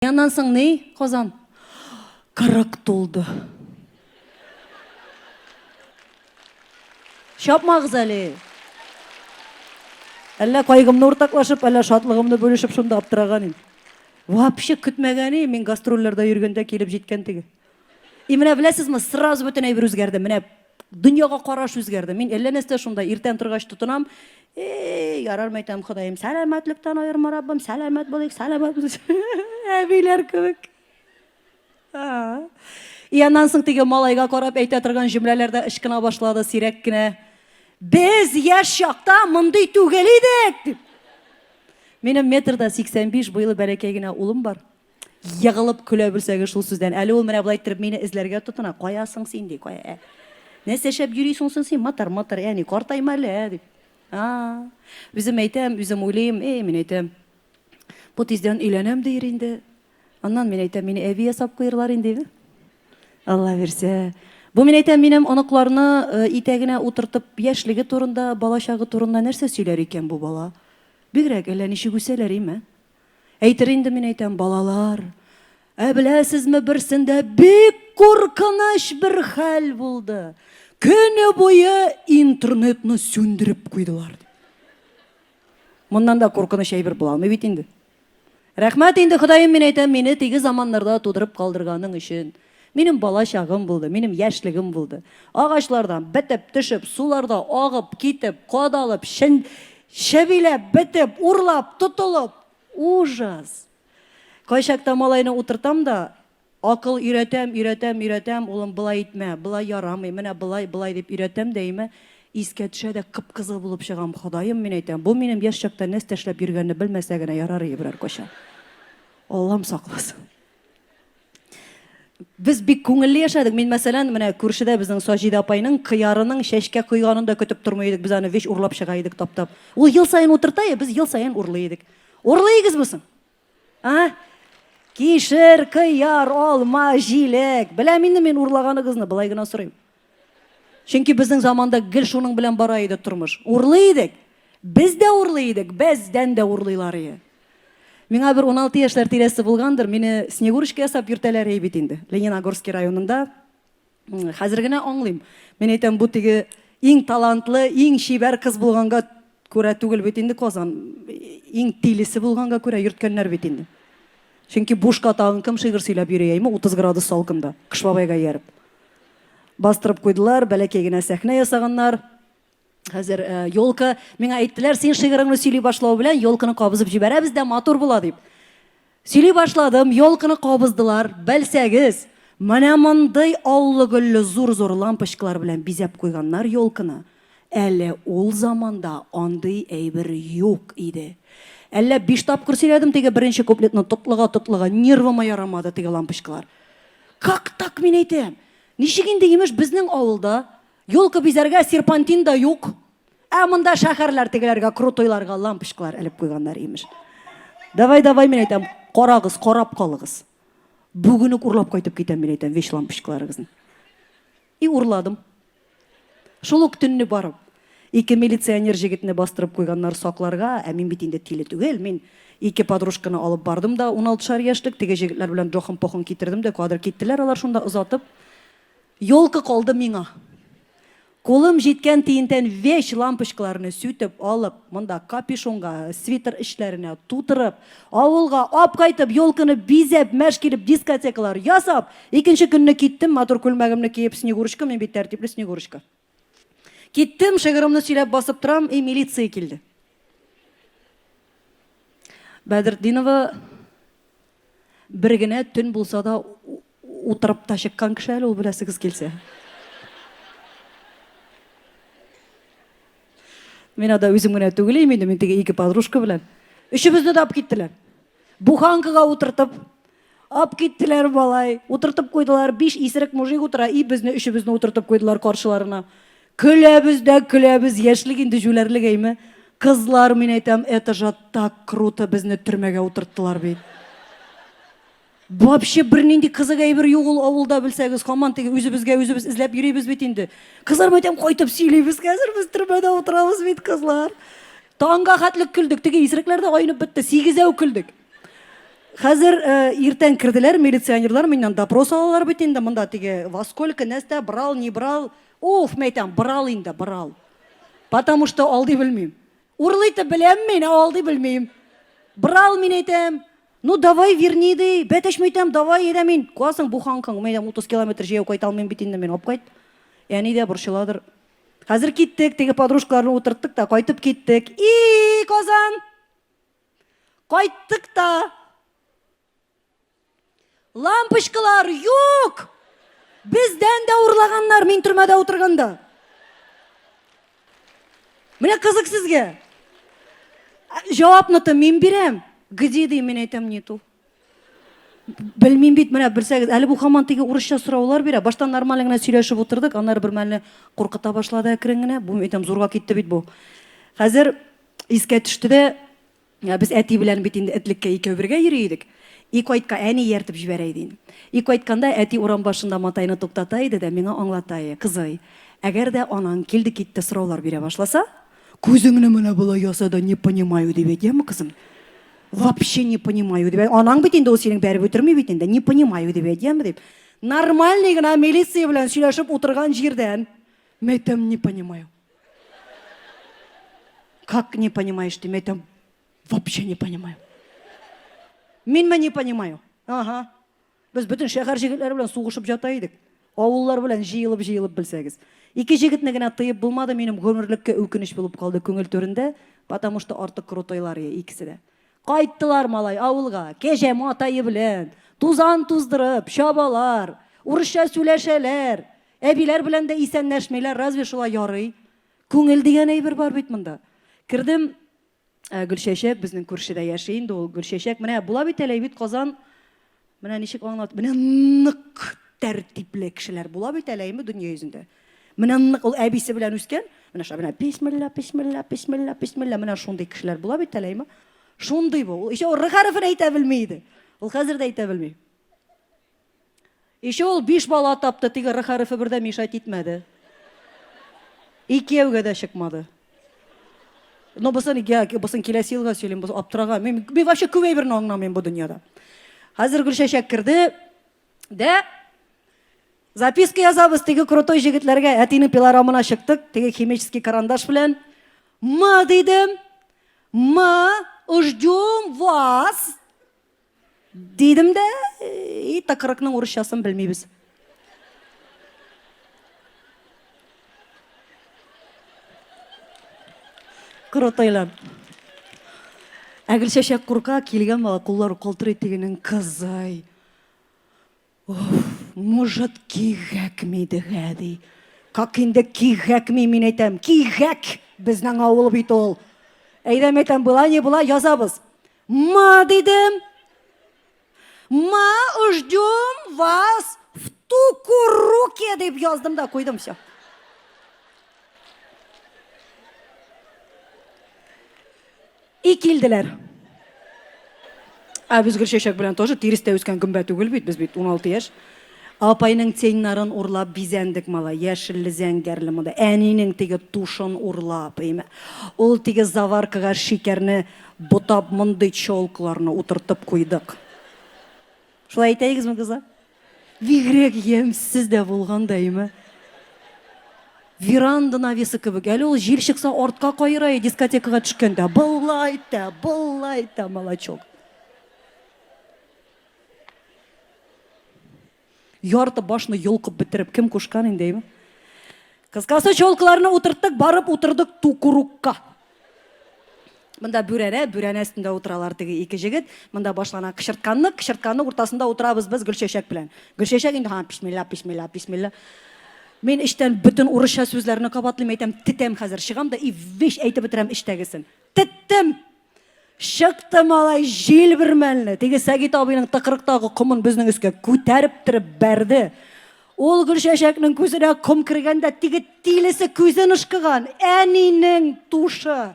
Аннан соң ни, Казан? 40 тулды. Чапмагыз әле. Әллә кайгымны уртаклашып, әллә шатлыгымны бүлешеп шунда аптыраган идем. Вообще көтмәгән идем, мин гастрольләрдә йөргәндә килеп җиткән теге. И менә беләсезме, сразу бөтен әйбер үзгәрде. Менә дөньяга караш үзгәрде. Мин әллә нәрсә шунда иртән торгач тотынам. Эй, ярар мәйтәм, Ходаем, сәламәтлектән аерма, Раббым, сәламәт булыйк, сәламәт булыйк. Әбиләр кебек. И аннан соң теге малайга карап әйтә торган җөмләләр дә ычкына башлады сирәк кенә. Без яшь чакта мондый түгел идек, дип. Минем метр да 85 буйлы бәләкәй генә улым бар. Егылып көлә белсәгез шул сүздән. Әле ул менә болай иттереп мине эзләргә тотына. Кая соң син, ди, кая, ә? Нәрсә эшләп йөрисең соң син, матыр, матыр, әни, картайма әле, ә, дип. А, үзем әйтәм, үзем уйлыйм, эй, мин әйтәм, бу тиздән өйләнәм диер инде. Аннан мин әйтәм, мине әби ясап куерлар инде, диме? Алла бирсә. Бу мин әйтәм, минем оныкларны э, итәгенә утыртып, яшьлеге турында, балачагы турында нәрсә сөйләр икән бу бала? Бигрәк әллә ничек үсәләр, име? Әйтер инде, мин әйтәм, балалар, ә беләсезме, берсендә бик куркыныч бер хәл булды. Көне буе интернетны сүндереп куйдылар. Моннан да куркыныч әйбер була алмый бит инде. Рәхмәт инде, Ходаем, мин әйтәм, мине теге заманнарда тудырып калдырганың өчен. Минем бала чагым булды, минем яшьлегем булды. Агачлардан бетеп төшеп, суларда агып китеп, кадалып, чен, чебиләп бетеп, урлап, тотылып. Ужас! Кайчакта малайны утыртам да, акыл өйрәтәм, өйрәтәм, өйрәтәм, улым, болай итмә, болай ярамый, менә болай, болай дип өйрәтәм дә, име, искә төшә дә кып-кызыл булып чыгам, Ходаем, мин әйтәм, бу минем яшь чакта нәрсә эшләп йөргәнне белмәсә генә ярар иде берәр кайчан. Аллам сакласын. Без бик күңелле яшәдек. Мин, мәсәлән, менә күршедә безнең Саҗидә апайның кыярының чәчкә койганын да көтеп тормый идек. Без аны вич урлап чыга идек таптап. Ул ел саен утырта, без ел саен урлый идек. Урлыйгызмы соң? А? Кишер, кыяр, алма, җиләк. Беләм инде мин урлаганыгызны, болай гына сорыйм. Чөнки безнең заманда гел шуның белән бара иде тормыш. Урлый идек. Без дә урлый идек, бездән дә урлыйлар иде. Миңа бер 16 яшьләр тирәсе булгандыр, мине Снегурочка ясап йөртәләр ей бит инде. Лениногорский районында. Хәзер генә аңлыйм. Мин әйтәм, бу теге иң талантлы, иң чибәр кыз булганга күрә түгел бит инде Казан. Иң тилесе булганга күрә йөрткәннәр бит инде. Чөнки бушка тагын кем шигырь сөйләп йөри, әйме, 30 градус салкында, Кыш бабайга ияреп. Бастырып куйдылар, бәләкәй генә сәхнә ясаганнар. Хәзер елка, миңа әйттеләр, син шигыреңне сөйли башлау белән елканы кабызып җибәрәбез дә матур була дип. Сөйли башладым, елканы кабыздылар. Белсәгез, менә мондый аллы-гөлле зур-зур лампочкалар белән бизәп куйганнар елканы. Әле ул заманда андый әйбер юк иде. Әллә биш тапкыр сөйләдем теге беренче куплетны тотлыга-тотлыга, нервыма ярамады теге лампочкалар. Как так, мин әйтәм? Ничек инде, имеш, безнең авылда Ёлка бизәргә серпантин да юк. Ә монда шәһәрләр тегеләргә крутойларга лампочкалар элеп куйганнар, имеш. Давай, давай, мин әйтәм, карагыз, карап калыгыз. Бүген үк урлап кайтып китәм, мин әйтәм, вещь лампочкаларыгызны. И урладым. Шул ук төнне барып, ике милиционер җегетне бастырып куйганнар сакларга, ә мин бит инде тиле түгел, мин ике подружканы алып бардым да, уналтышар яшьлек, теге җегетләр белән джохын-похын китердем дә, кадр киттеләр алар шунда озатып. Ёлка калды миңа. Кулым җиткән тиентән вещь лампочкаларны сүтеп алып, монда капюшонга, свитер эчләренә тутырып, авылга ап кайтып, ёлканы бизәп, мәш килеп дискотекалар ясап, икенче көнне киттем, матур күлмәгемне киеп, Снегурочка, мин бит тәртипле Снегурочка. Киттем, шигырымны сөйләп басып торам, и милиция килде. Бәдертдинова бер генә төн булса да Утырып та чыккан кеше әле ул, беләсегез килсә. Мин ада үзем генә түгел инде, мин теге ике подружка белән. Өчебезне дә алып киттеләр. Буханкага утыртып, алып киттеләр малай. Утыртып куйдылар, биш исерек мужик утыра, и безне өчебезне утыртып куйдылар каршыларына. Көләбез дә көләбез, яшьлек инде җүләрлек әйме. Кызлар, мин әйтәм, это же так круто, безне төрмәгә утырттылар бит. Вообще бернинди кызык әйбер юк ул авылда, белсәгез, һаман теге үзебезгә үзебез эзләп йөрибез бит инде. Кызлар, мәйтәм, кайтып сөйлибез хәзер, без төрмәдә утырабыз бит, кызлар. Таңга хәтлек көлдек, теге исерекләр дә айнып бетте, сигезәү көлдек. Хәзер иртән керделәр милиционерлар, миннән допрос алалар бит инде монда теге во сколько, нәрсә, брал, не брал. Уф, мәйтәм, брал инде, брал. Потому что алдый белмим. Урлый итеп беләм мин, ә алдый белмим. Брал мин әйтәм. Ну давай верни ди. Бәтәч мәйтәм, давай әйдә мин. Куасың буханкаң, мәйтәм 30 километр җәяү кайта алмыйм бит инде мин, алып кайт. Әни дә борчыладыр. Хәзер киттек, теге подружкаларны утырттык та кайтып киттек. И, Казан! Кайттык та. Лампочкалар юк! Бездән дә урлаганнар мин төрмәдә утырганда. Менә кызык сезгә. Җавапны то мин бирәм. Где ди, мин әйтәм, нету. Белмим бит, менә белсәгез, әле бу һаман теге урысча сораулар бирә. Баштан нормально генә сөйләшеп утырдык, аннары бер мәлне куркыта башлады әкрен генә. Бу әйтәм, зурга китте бит бу. Хәзер искә төште дә, без әти белән бит инде этлеккә икәү бергә йөри идек. И кайтка әни ияртеп җибәрә иде инде. И кайтканда әти урам башында матайны туктата иде дә миңа аңлата иде, Кызый, әгәр дә анаң килде-китте сораулар бирә башласа, күзеңне менә болай яса да не понимаю дип әйт, яме, кызым? Вообще не понимаю дип әйт. Анаң бит инде ул синең бәреп үтерми бит инде, не понимаю дип әйт, яме дип. Нормальный гына милиция белән сөйләшеп утырган җирдән, мәйтәм, не понимаю. Как не понимаешь ты? Мәйтәм, вообще не понимаю. Минме не понимаю? Ага. Без бөтен шәһәр җегетләре белән сугышып ята идек. Авыллар белән җыелып-җыелып белсәгез. Ике җегетне генә тыеп булмады, минем гомерлеккә үкенеч булып калды күңел түрендә, потому что артык крутойлар икесе дә. Кайттылар малай авылга, кәҗә матае белән, тузан туздырып, чабалар, урысча сүләшәләр, әбиләр белән дә исәнләшмиләр, разве шулай ярый? Күңел дигән әйбер бар бит монда. Кердем, ә, Гөлчәчәк безнең күршедә яши инде ул Гөлчәчәк. Менә була бит әле бит Казан. Менә ничек аңлат, менә нык тәртипле кешеләр була бит әле әйме дөнья йөзендә. Менә нык ул әбисе белән үскән. Менә шулай менә бисмилла, бисмилла, бисмилла, бисмилла. Менә шундый кешеләр була бит әле әйме. Шундый бу. Ул еще р хәрефен әйтә белми иде. Ул хәзер дә әйтә белми. Еще ул биш бала тапты, теге р хәрефе бер дә мешать итмәде. Икәүгә дә чыкмады. Но бусын, я, бусын киләсе елга сөйлим, бу аптыраган. Мин, мин вообще күп әйберне аңламыйм бу дөньяда. Хәзер Гөлчәчәк керде дә записка язабыз теге крутой җегетләргә. Әтинең пилорамына чыктык, теге химический карандаш белән. Мы дидем, мы ждем вас. Дидем дә, и тыкрыкның урысчасын белмибез. Крутойлар. Ә Гөлчәчәк курка, килгән бала куллары калтырый тегенең кызый. Уф, может, кирәкми дегә ди. Как инде кирәкми, мин әйтәм, кирәк! Безнең авыл бит ул. Әйдә, әйтәм, была не была, язабыз. Ма, дидем. Ма ждем вас в Тукуруке, дип яздым да куйдым, все. И килделәр. Ә без Гөлчәчәк белән тоже тирестә үскән гөмбә түгел бит, без бит 16 яшь. Апайның теньнарын урлап бизәндек малай, яшелле, зәңгәрле монда. Әнинең теге тушын урлап, әйме. Ул теге заваркага шикәрне ботап мондый челкаларны утыртып куйдык. Шулай әйтәегезме, кызлар? Бигрәк ямьсез дә булган да, әйме. Веранда навесы кебек. Әле ул җил чыкса артка каера дискотекага төшкәндә. Былай итә, былай итә, молочок. Ярты башны йолкып бетереп, кем кушкан инде, әйме? Кыскасы, челкаларны утырттык, барып утырдык тукурукка. Монда бүрәнә, бүрәнә өстендә утыралар теге ике җегет. Монда башлана кычыртканлык, кычыртканлык уртасында утырабыз без Гөлчәчәк белән. Гөлчәчәк инде һаман бисмилла, бисмилла, бисмилла. Мин эчтән бөтен урысча сүзләрне кабатлыйм, әйтәм, тетәм хәзер, чыгам да и вещь әйтеп бетерәм эчтәгесен. Теттем! Чыкты малай җил бер мәлне. Теге Сәгит абыйның тыкрыктагы комын безнең өскә күтәреп торып бәрде. Ул Гөлчәчәкнең күзенә ком кергән дә теге тилесе күзен ышкыган. Әнинең тушы.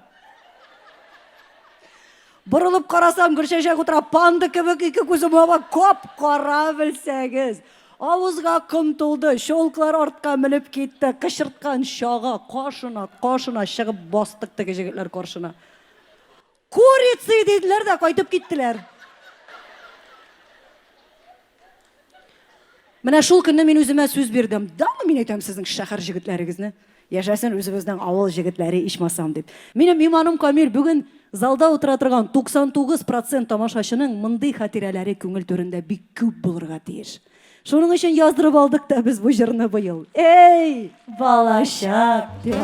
Борылып карасам, Гөлчәчәк утыра, панда кебек ике күзе мава кап-кара белсәгез. Авызга ком тулды, щелклар артка менеп китте, кычырткан чага, кашына, кашына чыгып бастык теге җегетләр каршына. Курицы диделәр дә кайтып киттеләр. Менә шул көнне мин үземә сүз бирдем. Дамы, мин әйтәм, сезнең шәһәр җегетләрегезне. Яшәсен үзебезнең авыл җегетләре ичмасам дип. Минем иманым камил, бүген залда утыра торган 99 процент тамашачының мондый хатирәләре күңел түрендә бик күп булырга тиеш. Шуның өчен яздырып алдык та без бу җырны быел. Эй, балачак! дип.